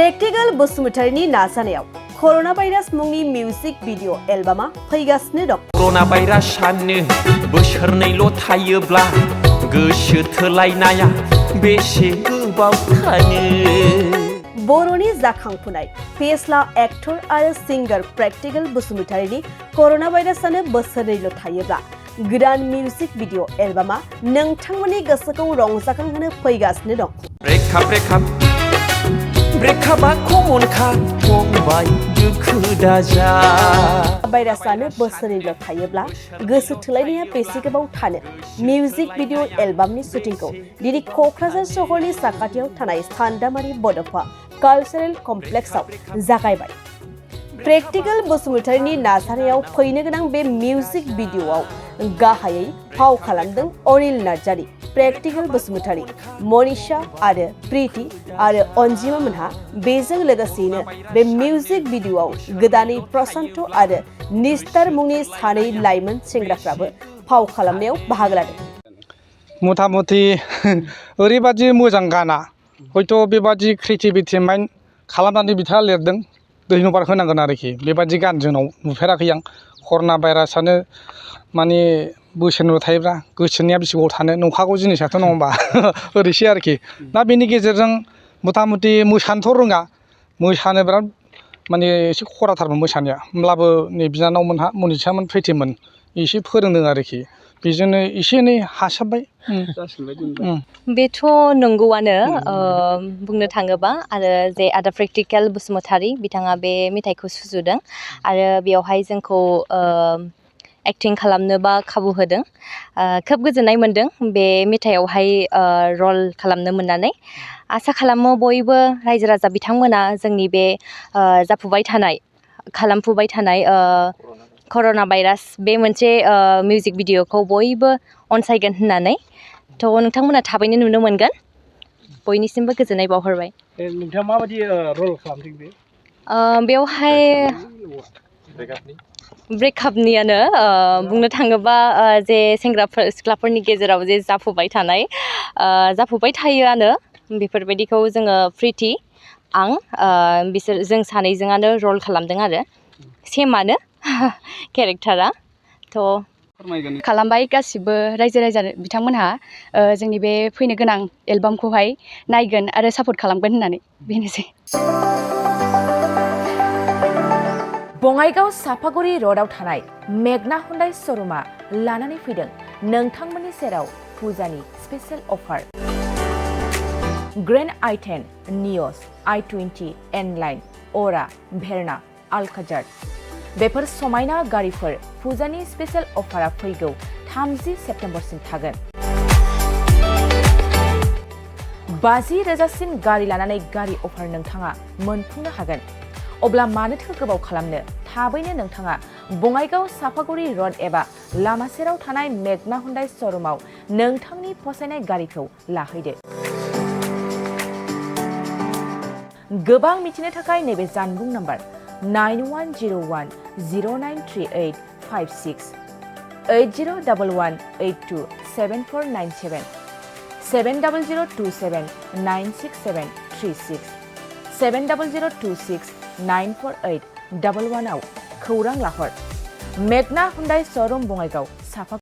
Practical बसुमतारीनि नाजानायाव कर'ना virus मुंनि music video Alabama फैगासिनो दं। कर'ना भाइरासानो बोसोरनैल' थायोब्ला गोसो थोलायनाया बेसे गोबाव थानो। बर'नि जाखांफुनाय फेस्ला एक्टर आरो सिंगार प्रेक्टिकल बसुमतारीनि कर'ना भाइरासानो बोसोरनैल' थायोब्ला गोदान मिउजिक भिडिअ एलबामा नोंथांमोननि गोसोखौ रंजाखांहोनो फैगासिनो दं। ब्रेकआपआ कमनखा फंबाय दुखु दाजा। भाइरासानो बोसोरनैल' थायोब्ला गोसो थोलायनाया बेसे गोबाव थानो मिउजिक भिडिअ एलबामनि शुटिंखौ दिनै क'क्राझार सहरनि साखाथियाव थानाय सान्दामारि बड'फा कालचारेल कमप्लेक्सआव जागायबाय। प्रेक्टिकल बसुमतारीनि नाजानायाव फैनो गोनां बे मिउजिक भिडिअआव गाहायै फाव खालामदों अनिल नार्जारी, प्रेक्टिकल बसुमतारी, मनीषा आरो प्रीति आरो अनजिमा मोनहा। बेजों लोगोसेनो बे मिउजिक भिडिअआव गोदानै प्रशान्त आरो निस्तार मुंनि सानै लाइमोन सेंग्राफ्राबो फाव खालामनायाव बाहागो लादों। मथा मथि ओरैबादि मोजां गाना हयथ' बेबादि क्रिएटिभिटि माइन्ड खालामनानै बिथाङा लिरदों, धन्यबाद होनांगोन आरोखि। बेबादि गान जोंनाव नुफेराखै आं। कर'ना भाइरासानो माने बोसोरनैल' थायोब्ला गोसोनिया बेसे गोबाव थानो, नंखागौ जिनिसाथ' नङा होमबा ओरैसो आरोखि। दा बेनि गेजेरजों मथा मथि मोसानोथ' रोङा, मोसानो बिराद माने एसे खराथारमोन मोसानाया। होमब्लाबो नै बिनानावमोनहा मनिसामोन प्रितिमोन एसे फोरोंदों आरोखि। बेजोंनो एसे एनै हासाबबाय। बेथ' नंगौआनो बुंनो थाङोबा। आरो जे आदा प्रेक्टिकल बसुमतारी बिथाङा बे मेथाइखौ सुजुदों आरो बेयावहाय जोंखौ एक्टिं खालामनोबा खाबु होदों। खोब गोजोननाय मोन्दों बे मेथाइयावहाय रल खालामनो मोननानै। आसा खालामो बयबो रायजो राजा बिथांमोना जोंनि बे खालामफुबाय थानाय कर'ना भाइरास बे मोनसे मिउजिक भिडिअखौ बयबो अनसायगोन होननानै। थ' नोंथांमोना थाबैनो नुनो मोनगोन। बयनिसिमबो गोजोननाय बावहरबाय। नोंथाङा माबायदि रल खालामदों बे? बेवहाय ब्रेकआपनियानो बुंनो थाङोबा जे सिख्लाफोरनि गेजेराव जे जाफुबाय थायोआनो बेफोरबायदिखौ जोङो प्रिति आं जों सानैजोंआनो रल खालामदों आरो सेमानो केरेक्टारा। थ' खालामबाय गासिबो रायजो राजा बिथांमोनहा जोंनि बे फैनो गोनां एलबामखौहाय नायगोन आरो सापर्ट खालामगोन होननानै। बेनोसै। बङाइगाव सापागुरि र'डआव थानाय मेगना हुन्डाइ श'रुमा लानानै फैदों नोंथांमोननि सेराव फुजानि स्पेशेल अफार। ग्रेन्ड i10, नियस, i20, N-लाइन, अरा, भेरना, आल्काजार बेफोर समायना गारिफोर फुजानि स्पेशेल अफारा फैगौ 30 सेप्तेम्बरसिम थागोन। 50,000सिम गारि लानानै गारि अफार नोंथाङा मोनफुंनो हागोन। अब्ला मानोथो गोबाव खालामनो, थाबैनो नोंथाङा बङाइगाव सापागुरि र'ड एबा लामा सेराव थानाय मेगना हुन्डाइ श'रुमाव नोंथांनि फसायनाय गारिखौ लाहैदो। गोबां मिथिनो थाखाय नैबे जानबुं नाम्बार 9101093856 8011827497 700279673 70026948111 आव खौरां लाहर। मेगना हुन्डाइ श'रुम बङाइगाव सापागुरि।